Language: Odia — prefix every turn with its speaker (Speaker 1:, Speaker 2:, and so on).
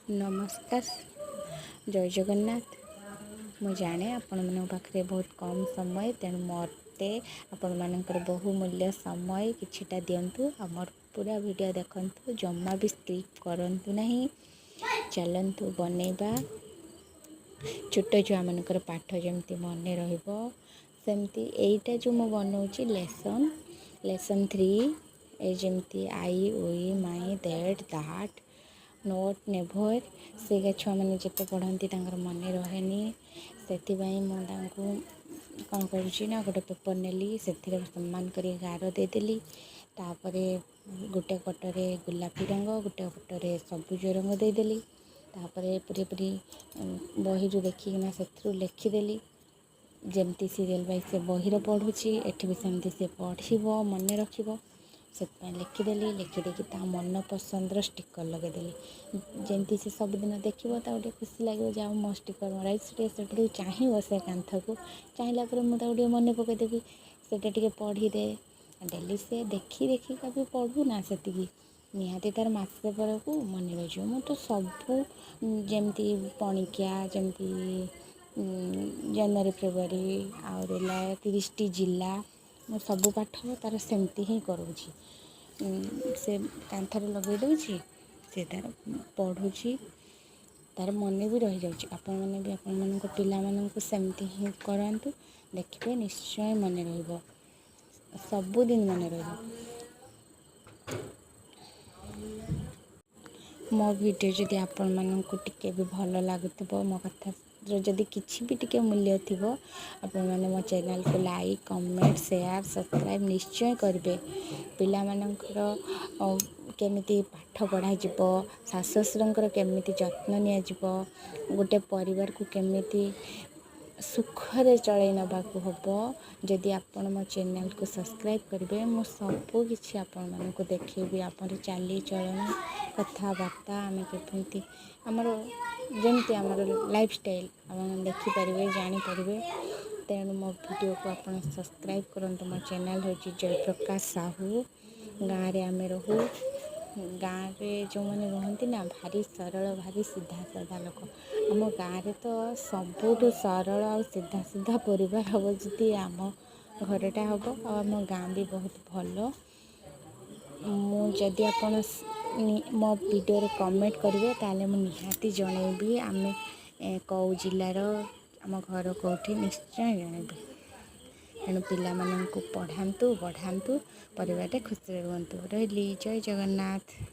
Speaker 1: ନମସ୍କାର, ଜୟ ଜଗନ୍ନାଥ। ମୁଁ ଜାଣେ ଆପଣମାନଙ୍କ ପାଖରେ ବହୁତ କମ୍ ସମୟ, ତେଣୁ ମୋତେ ଆପଣମାନଙ୍କର ବହୁମୂଲ୍ୟ ସମୟ କିଛିଟା ଦିଅନ୍ତୁ ଆଉ ମୋର ପୁରା ଭିଡ଼ିଓ ଦେଖନ୍ତୁ, ଜମା ବି ସ୍କିପ୍ କରନ୍ତୁ ନାହିଁ। ଚାଲନ୍ତୁ ବନେଇବା। ଛୋଟ ଛୁଆମାନଙ୍କର ପାଠ ଯେମିତି ମନେ ରହିବ ସେମିତି ଏଇଟା ଯେଉଁ ମୁଁ ବନଉଛି ଲେସନ୍ 3, ଏ ଯେମିତି I, we, my, that, that, not, never, ସେଇଟା ଛୁଆମାନେ ଯେତେ ପଢ଼ନ୍ତି ତାଙ୍କର ମନେ ରହେନି। ସେଥିପାଇଁ ମୁଁ ତାଙ୍କୁ କ'ଣ କରୁଛି ନା, ଗୋଟେ ପେପର୍ ନେଲି, ସେଥିରେ ସମାନ କରି ଗାର ଦେଇଦେଲି। ତାପରେ ଗୋଟେ ପଟରେ ଗୋଲାପୀ ରଙ୍ଗ, ଗୋଟେ ପଟରେ ସବୁଜ ରଙ୍ଗ ଦେଇଦେଲି। ତାପରେ ପୁରାପୁରି ବହିରୁ ଦେଖିକିନା ସେଥିରୁ ଲେଖିଦେଲି। ଯେମିତି ସିରିଏଲ୍ ୱାଇଜ୍ ସେ ବହିରେ ପଢ଼ୁଛି, ଏଠି ବି ସେମିତି ସେ ପଢ଼ିବ, ମନେ ରଖିବ, ସେଥିପାଇଁ ଲେଖିଦେଲି। ଲେଖିଦେଇକି ତା ମନ ପସନ୍ଦର ଷ୍ଟିକର୍ ଲଗେଇଦେଲି, ଯେମିତି ସେ ସବୁଦିନ ଦେଖିବ, ତାକୁ ଟିକେ ଖୁସି ଲାଗିବ ଯେ ଆଉ ମୋ ଷ୍ଟିକର୍ ମରା ହେଇଛି। ସେ ଟିକେ ସେପଟକୁ ଚାହିଁବ, ସେ କାନ୍ଥକୁ ଚାହିଁଲା ପରେ ମୁଁ ତାକୁ ଟିକେ ମନେ ପକାଇଦେବି, ସେଇଟା ଟିକେ ପଢ଼ିଦେ। ଡେଲି ସେ ଦେଖି ଦେଖିକା ବି ପଢ଼ୁ ନା, ସେତିକି ନିହାତି ତା'ର ମାସେ ପରକୁ ମନେ ରହିଯିବ। ମୁଁ ତ ସବୁ ଯେମିତି ପଣିକିଆ, ଯେମିତି ଜାନୁଆରୀ, ଫେବୃଆରୀ, ଆଉ ରହିଲା 30ଟି ଜିଲ୍ଲା, ମୁଁ ସବୁ ପାଠ ତା'ର ସେମିତି ହିଁ କରାଉଛି। ସେ କାନ୍ଥରେ ଲଗାଇ ଦେଉଛି, ସେ ତା'ର ପଢ଼ୁଛି, ତା'ର ମନେ ବି ରହିଯାଉଛି। ଆପଣମାନେ ବି ଆପଣମାନଙ୍କ ପିଲାମାନଙ୍କୁ ସେମିତି ହିଁ କରାନ୍ତୁ, ଦେଖିବେ ନିଶ୍ଚୟ ମନେ ରହିବ, ସବୁଦିନ ମନେ ରହିବ। ମୋ ଭିଡ଼ିଓ ଯଦି ଆପଣମାନଙ୍କୁ ଟିକେ ବି ଭଲ ଲାଗୁଥିବ, ମୋ କଥାର ଯଦି କିଛି ବି ଟିକେ ମୂଲ୍ୟ ଥିବ, ଆପଣମାନେ ମୋ ଚ୍ୟାନେଲ୍କୁ ଲାଇକ୍, କମେଣ୍ଟ, ସେୟାର, ସବସ୍କ୍ରାଇବ୍ ନିଶ୍ଚୟ କରିବେ। ପିଲାମାନଙ୍କର କେମିତି ପାଠ ପଢ଼ାଯିବ, ଶାଶୁ ଶ୍ୱଶୁରଙ୍କର କେମିତି ଯତ୍ନ ନିଆଯିବ, ଗୋଟେ ପରିବାରକୁ କେମିତି ସୁଖରେ ଚଳାଇ ନେବାକୁ ହେବ, ଯଦି ଆପଣ ମୋ ଚ୍ୟାନେଲ୍କୁ ସବସ୍କ୍ରାଇବ୍ କରିବେ, ମୁଁ ସବୁ କିଛି ଆପଣମାନଙ୍କୁ ଦେଖେଇବି। ଆମର ଚାଲିଚଳନ, କଥାବାର୍ତ୍ତା, ଆମେ କେମିତି ଆମର ଯେମିତି ଆମର ଲାଇଫଷ୍ଟାଇଲ୍ ଆପଣ ଦେଖିପାରିବେ, ଜାଣିପାରିବେ। ତେଣୁ ମୋ ଭିଡ଼ିଓକୁ ଆପଣ ସବସ୍କ୍ରାଇବ୍ କରନ୍ତୁ। ମୋ ଚ୍ୟାନେଲ୍ ହେଉଛି ଜୟପ୍ରକାଶ ସାହୁ। ଗାଁରେ ଆମେ ରହୁ। ଗାଁରେ ଯେଉଁମାନେ ରୁହନ୍ତି ନା, ଭାରି ସରଳ, ଭାରି ସିଧା ସାଧା ଲୋକ। ଆମ ଗାଁରେ ତ ସବୁଠୁ ସରଳ ଆଉ ସିଧା ସିଧା ପରିବାର ହେବ ଯଦି ଆମ ଘରଟା ହେବ। ଆଉ ଆମ ଗାଁ ବି ବହୁତ ଭଲ। ମୁଁ ଯଦି ଆପଣ ମୋ ଭିଡ଼ିଓରେ କମେଣ୍ଟ କରିବେ, ତାହେଲେ ମୁଁ ନିହାତି ଜଣେଇବି ଆମେ କେଉଁ ଜିଲ୍ଲାର, ଆମ ଘର କେଉଁଠି, ନିଶ୍ଚୟ ଜଣେଇବି। ତେଣୁ ପିଲାମାନଙ୍କୁ ପଢ଼ାନ୍ତୁ, ବଢ଼ାନ୍ତୁ, ପରିବାରଟା ଖୁସିରେ ରୁହନ୍ତୁ। ରହିଲି, ଜୟ ଜଗନ୍ନାଥ।